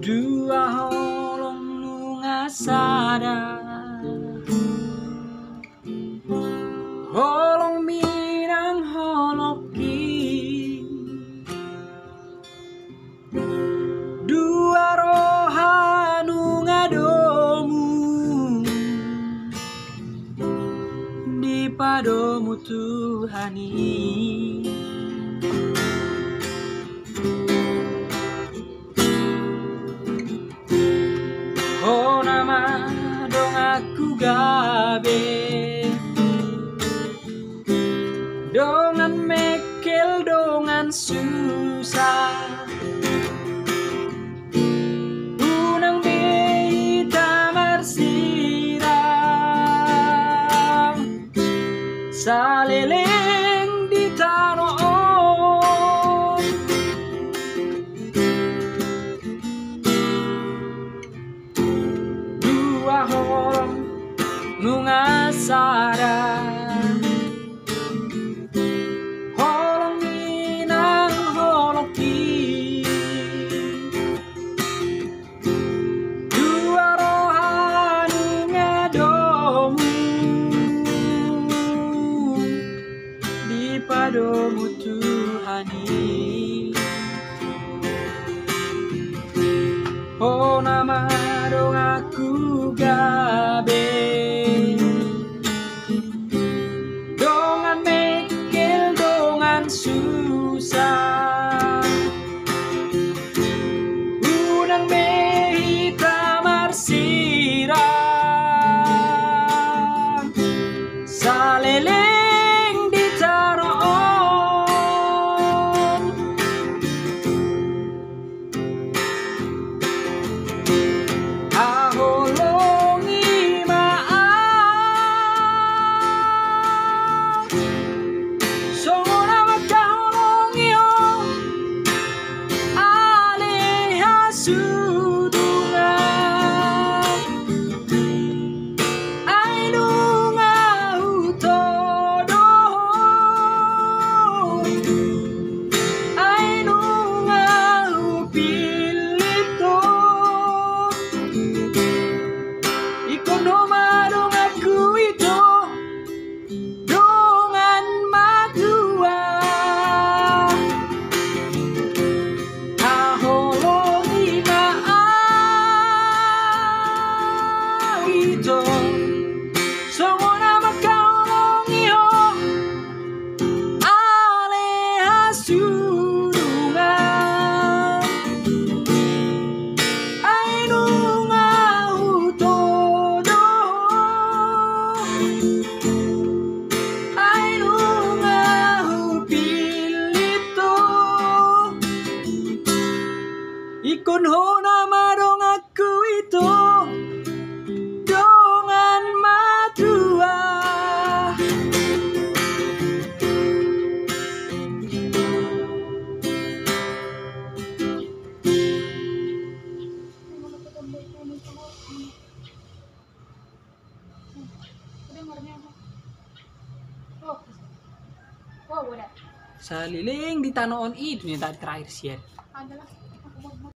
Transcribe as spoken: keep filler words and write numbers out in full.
Dua holong nunga sada, holong mi nang holong i. Dua roha nunga domu dipadomu Tuhan i. Hona ma donganku gabe, dongan mengkel, dongan susah, unang be hita marsirang saleleng di tano on. Dua holong nunga sada, holong i nang holong i. Dua roha nunga domu dipadomu Tuhan i. Hona ma donganku gabe, dongan mengkel, dongan susah, unang be hita marsirang saleleng di tano on. Haholongi ma au songon na mangkaholongi ho ale hasudungan. Ai nunga hutodo ho, ai nunga hupillit ho. Ingkon ho ma donganku ito, dongan matua. Haholongi ma au ito songon na mangkaholongi ho ale hasudungan. Ai nunga hutodo ho, ai nunga hupillit ho. Ingkon hona ma donganku ito, dongan matua. Saleleng di tano on, i do ninna tadi terakhir sian.